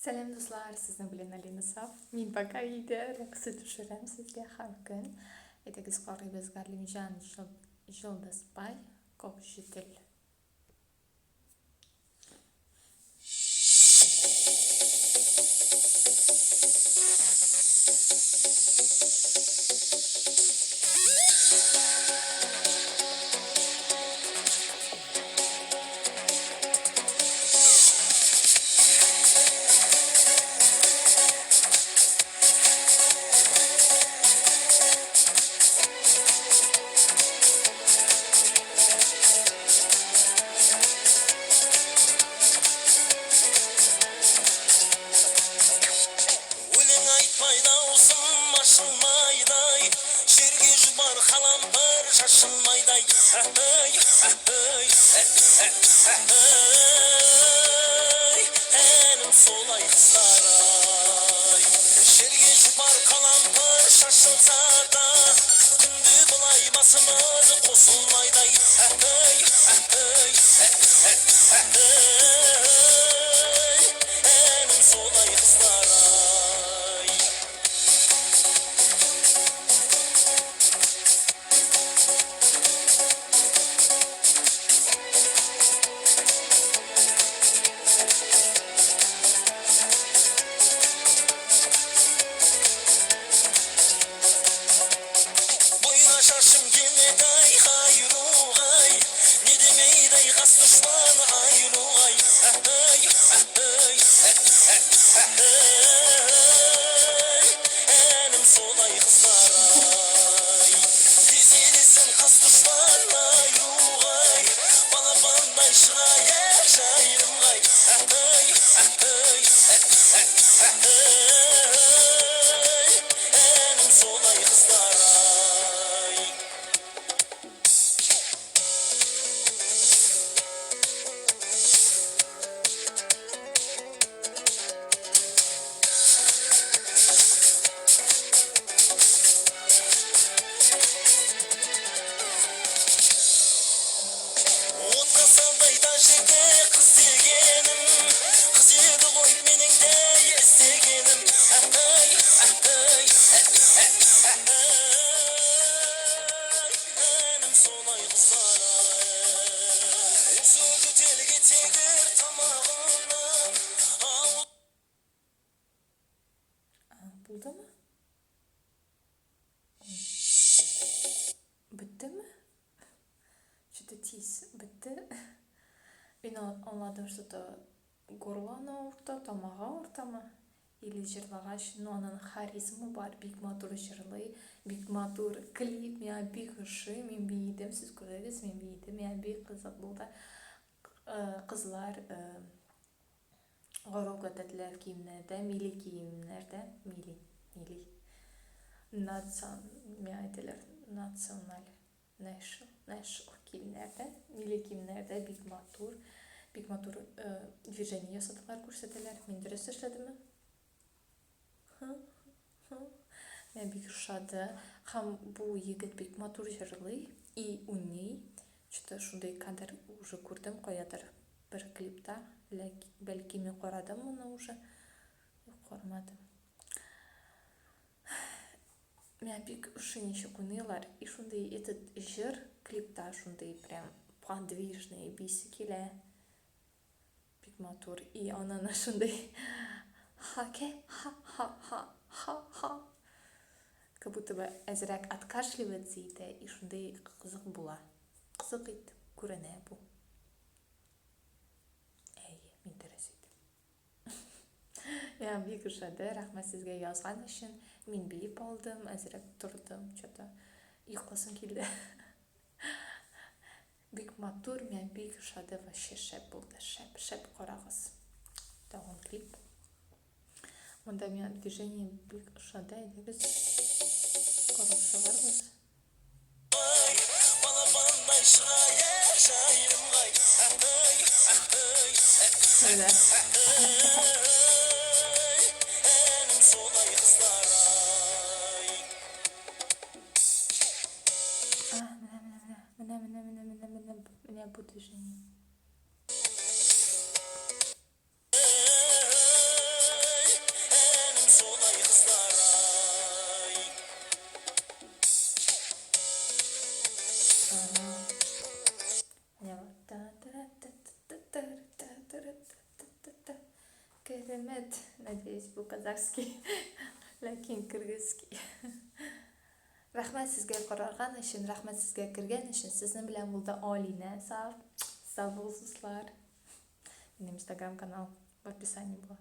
Сәлам дуслар, сезнең белән Алина Саф. Мин пока өйдә рәксе төшерәм сезгә һәр көн. Әйдәгез карыйбыз Галимҗан Җолдызбай, Кок җител. Өлең айтпай даусым ашылмайдай, Жерге жұпар қалампыр шашылмайдай. Ай, ай, ай, әнім солай, қыздар ай. Жерге жұпар қалампыр шашылса да, Күнде былай басымыз қосылмайдай. Ай, ай, ай, әнім солай, қыздар ай. Бұйра шашым келеді ай, қайыруғай, Не демейді ай, қас дұшпан айыруғай. Ай, ай, ай, әнім солай, қыздар ай. Десе десін қас дұшпан айыруғай, Балапандай шығайық жайылымғай. Ай, ай, ай, әнім солай, қыздар ай. Отқа салдай жерде қыз дегенім, Қыз еді ғой менің де іздегенім. Ай, ай, ай, әнім солай, қыздар ай. Осы жөтелге тегір тамағынан А, булдымы? Беттеме? Что-то тиз бетте. Мин аңладым, что-то горлоны авырта, тамагы авыртамы? Или җырлагач, ну аның харизмы бар, бик матур җырлый, бик матур клип, миңа бик ошый, мин биедем, сез күрдегез, мин биедем, миңа бик кызык булды. Кызлар гореф-гадәтләр киемнәрдә, милли киемнәрдә, милли, милли, национ, миңа әйтәләр, националь, national, national киемнәрдә, милли киемнәрдә бик матур, бик матур движение ясадылар, күрсәтәләр. Мин дөрес эшләдемме? Миңа бик ошады. Һәм бу егет бик матур җырлый и уйный. Что-то шундый кадр уже күрдем каядыр бер клипта. Бәлки мин карадым моны уже. Юк, карамадым. Миңа бик ошый ничек уйныйлар. И шундый этот җыр клипта шундый прям подвижный, биисе килә. Бик матур. И ананы шундый хаке ха ха ха ха ха. Как будто бы әзрәк откашливаться итә и шундый кызык була. Кызык итеп күренә бу. Әйе, мин дөрес әйттем. Миңа бик ошады, рәхмәт сезгә язган өчен. Мин биеп алдым, әзрәк тордым, что-то йокласым килде. Бик матур, миңа бик ошады, вообще шәп булды, шәп, шәп карагыз. Тагын клип. Монда миңа движение бик ошады, әйдәгез карап чыгарбыз. Балапандай шығайық жайылымғай. Ай, ай, Менә. ай, әнім солай, қыздар ай. А, менә, менә, менә, менә, менә, менә, менә, менә, менә бу движение. Менә Керемет, надеюсь, бу казахский, ләкин кыргызский. Рәхмәт сезгә карарган өчен, рәхмәт сезгә кергән өчен. Сезнең белән булды Алинә. Сау, сау булыгыз, дуслар. Минем инстаграм канал в описании була.